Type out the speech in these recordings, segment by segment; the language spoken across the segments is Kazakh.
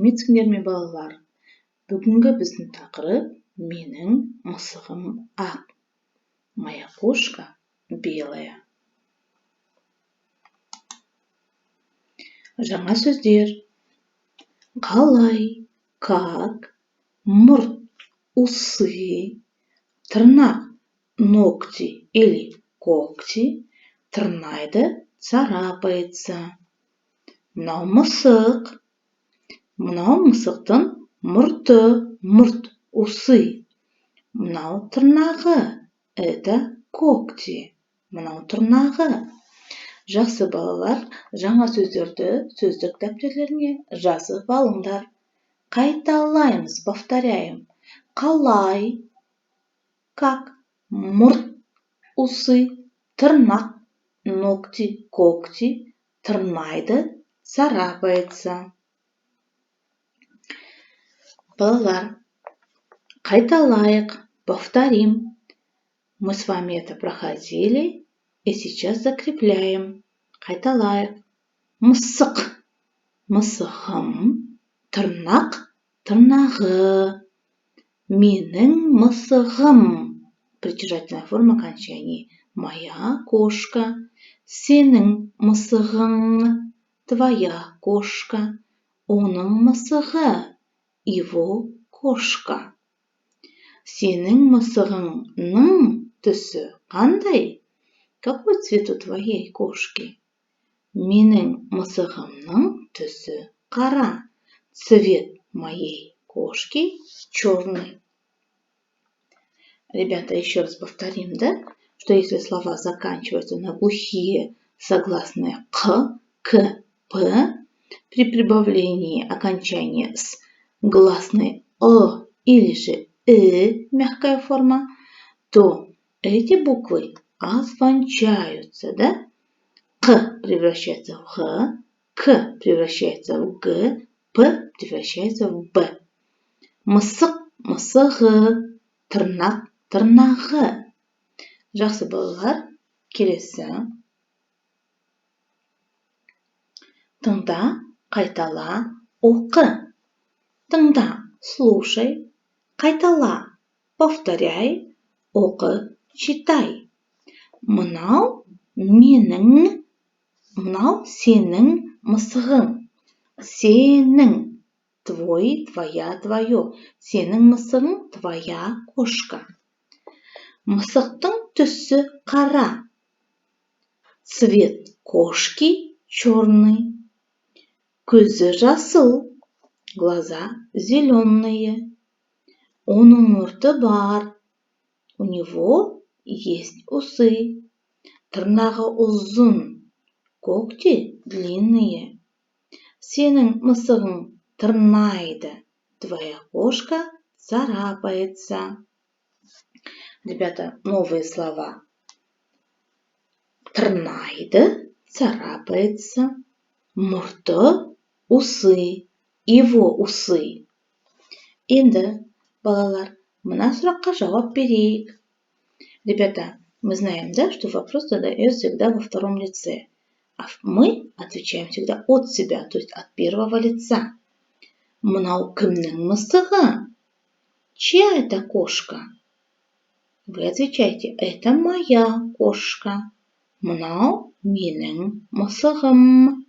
Сәлеметсіңдер ме, балалар? Бүгінгі біздің тақырып: «Менің мысығым ақ», моя кошка белая. Жаңа сөздер: қалай — как, мұрт — усы, тырнақ — ногти или когти, тырнайды — царапается. Мынау мысық. Мынау мысықтың мұрты, мұрт — усы. Мынау тырнағы, это когти. Мынау тырнағы. Жақсы, балалар, жаңа сөздерді сөздік дәптерлеріңе жазып алыңдар. Қайталаймыз, повторяем. Қалай — как, мұрт — усы, тырнақ — ногти, когти, тырнайды — царапается. Балалар, қайталайық, повторим. Мы с вами это проходили и сейчас закрепляем. Қайталайық: мысық — мысығым, тырнақ — тырнағы, менің мысығым, притяжательная форма окончания, моя кошка, сенің мысығың, твоя кошка, оның мысығы, его кошка. Сенің мысығыңның түсі қандай? Какой цвет у твоей кошки? Менің мысығымның түсі қара. Цвет моей кошки черный. Ребята, еще раз повторим, да, что если слова заканчиваются на глухие согласные қ, к, п, при прибавлении окончания с гласной «ы» или же «і», мягкая форма, то эти буквы озвончаются, да? Қ превращается в Ғ, К превращается в Г, П превращается в Б. Мысық — мысығы, тырнақ — тырнағы. Жақсы, балалар, келесі. Тыңда, қайтала, оқы. Тыңда — слушай, қайтала — повторяй, оқы — читай. Мынау менің, мынау сенің мысығың. Сенің — твой, твоя, твое. Сенің мысығың — твоя кошка. Мысықтың түсі қара. Цвет кошки черный. Көзі жасыл, глаза зеленые. Оның мұрты бар, у него есть усы. Тырнағы ұзын, когти длинные. Сенің мысығың тырнайды, твоя кошка царапается. Ребята, новые слова: тырнайды — царапается, мұрты — усы, его усы. Енді, балалар, мына сұраққа жауап берейік. Ребята, мы знаем, да, что вопрос задается всегда во втором лице, а мы отвечаем всегда от себя, то есть от первого лица. Мынау кімнің мысығы? Чья это кошка? Вы отвечаете: это моя кошка. Мынау менің мысығым.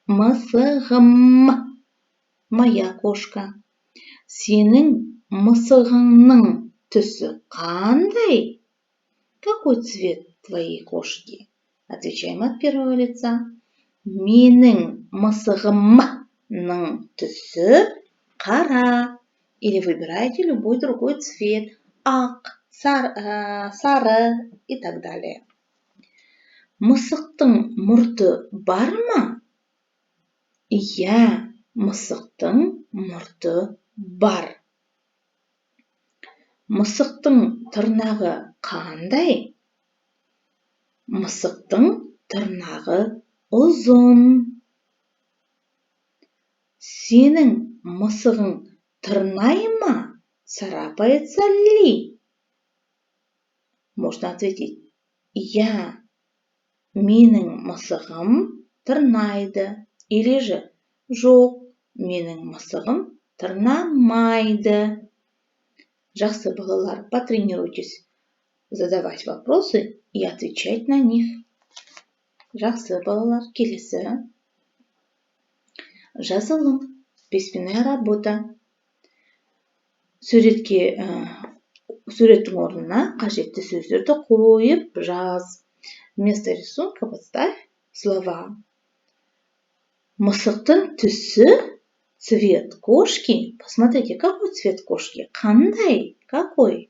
Мысығым — моя кошка. Сенің мысығыңның түсі қандай? Какой цвет твоей кошки? Отвечаем от первого лица. Менің мысығымның түсі қара. Или выбирайте любой другой цвет: ақ, сары и так далее. Мысықтың мұрты бар ма? Иә, мысықтың мұрты бар. Мысықтың тырнағы қандай? Мысықтың тырнағы ұзын. Сенің мысығың тырнай ма? Царапается ли? Можно ответить: иә, менің мысығым тырнайды, или же жоқ, Менің мысығым тырнамайды. Жақсы, балалар, потренируйтесь задавать вопросы и отвечать на них. Жақсы, балалар, келесі. Жазылым, письменная работа. Суретке, суреттің орнына қажетті сөздерді қойып жаз. Вместо рисунка подставь слова. Мысықтың түсі, цвет кошки. Посмотрите, какой цвет кошки? Қандай? Какой?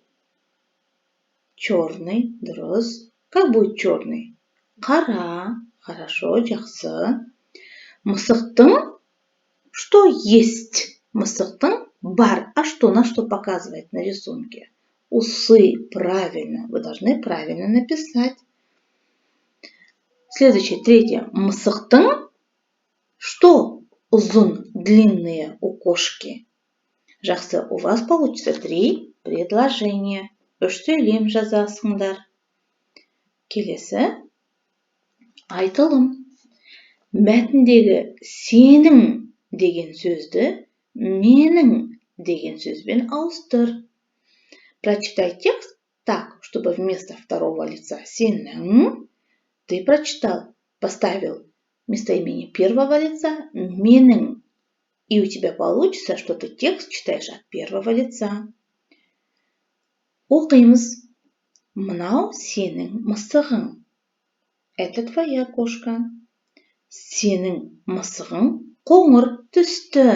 Черный, дұрыс. Как будет черный? Қара. Хорошо, жақсы. Мысықтың что есть? Мысықтың бар. А что, на что показывает на рисунке? Усы, правильно. Вы должны правильно написать. Следующее, третье. Мысықтың что ұзын, длинные у кошки? Жақсы, у вас получится три предложения. Үш сөйлем жазасыңдар. Келесі айтылым. Мәтіндегі «сенің» деген сөзді «менің» деген сөзбен ауыстыр. Прочитай текст так, чтобы вместо второго лица «сенің» ты прочитал, поставил местоимение первого лица «менің». И у тебя получится, что ты текст читаешь от первого лица. Оқимыз. Мынау сенің мысығың. Это твоя кошка. Сенің мысығың қоңыр түсті.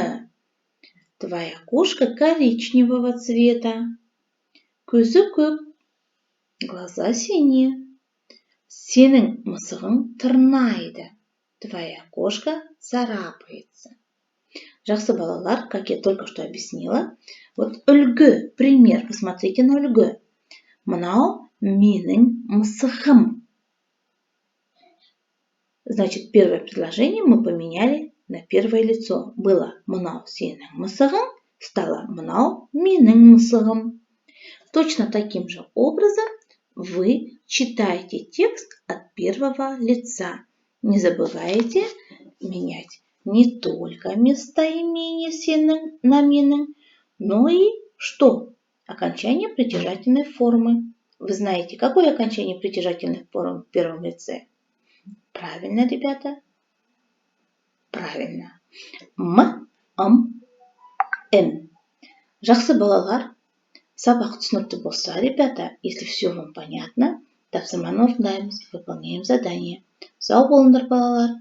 Твоя кошка коричневого цвета. Көзі көк. Глаза синие. Сенің мысығың тырнайды. Твоя кошка царапается. Жақсы, балалар, как я только что объяснила, вот үлгі, пример, посмотрите на үлгі. Мынау менің мысығым. Значит, первое предложение мы поменяли на первое лицо. Было «мынау сенің мысығың», стало «мынау менің мысығым». Точно таким же образом вы читаете текст от первого лица. Не забывайте менять не только местоимение «сенің» на «менің», но и что? Окончание притяжательной формы. Вы знаете, какое окончание притяжательной формы в первом лице? Правильно, ребята? Правильно. М, ым, м. Жақсы, балалар, сабақ түсінікті болса, ребята, если все вам понятно, тапсырманы орындаймыз, выполняем задание. Сау болыңдар, балалар.